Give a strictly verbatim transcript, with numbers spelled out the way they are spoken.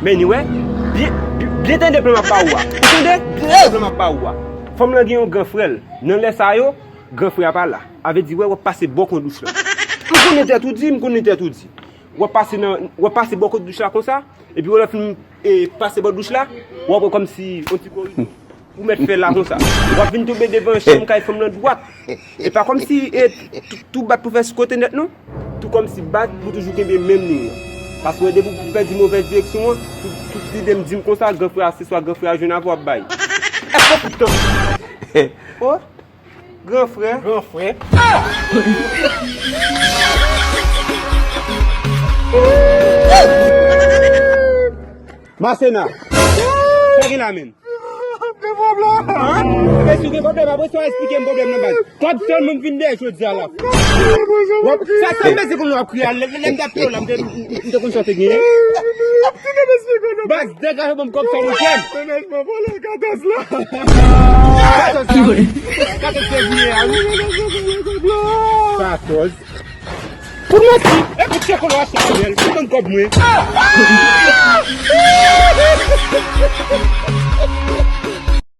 Men anyway, byen, byen tande plan m ap ba ou a. Ou tande? Byen tande plan m ap ba ou a. Fanm lan gen yon gran frè l. Nan lè sa yo, gran frè a pa la. A vle di, wè, w ap pase bò kon douch la. M konnen tèt ou di, m konnen tèt ou di. W ap pase nan, w ap pase bò kot douch la konsa, epi w ap fin, e, pase bò douch la, w ap wè kòmsi yon ti koridò. Ou mèt fè la konsa. W ap vin tonbe devan chanm kay fanm nan dwat. E pa kòmsi, e, tou, tou bat pou fè sou kote nèt non. Tou kòmsi bat pou toujou kenbe menm liy lan. Paske w wè depi w pèdi movèz direksyon an, tout, tout lide m di m konsa, gran frè a se swa gran frè a jwenn avè w ap bay. Èske w fout tan? Oh, gran frè. Gran frè. Masena. Sa gen la menm? Gen pwoblèm. An? Mesye gen pwoblèm, apre sa w esplike m pwoblèm nan baz. Kòb sèlman m vin dèyè jodi a la. W ap, sa, sa m bezwen konn w ap kriye a, lè, lè m t ap peye w la, m te, m te konn sa w te genyen. Baz, degaje ban m kòb sa w mwen frè m. Menaj mwen vòlè katòz la. Katòz la. Katòz fevriye a, wi. Katòz. Pou mwen si, e pou tcheko l w achte Ariel, pou tann kòb mwen.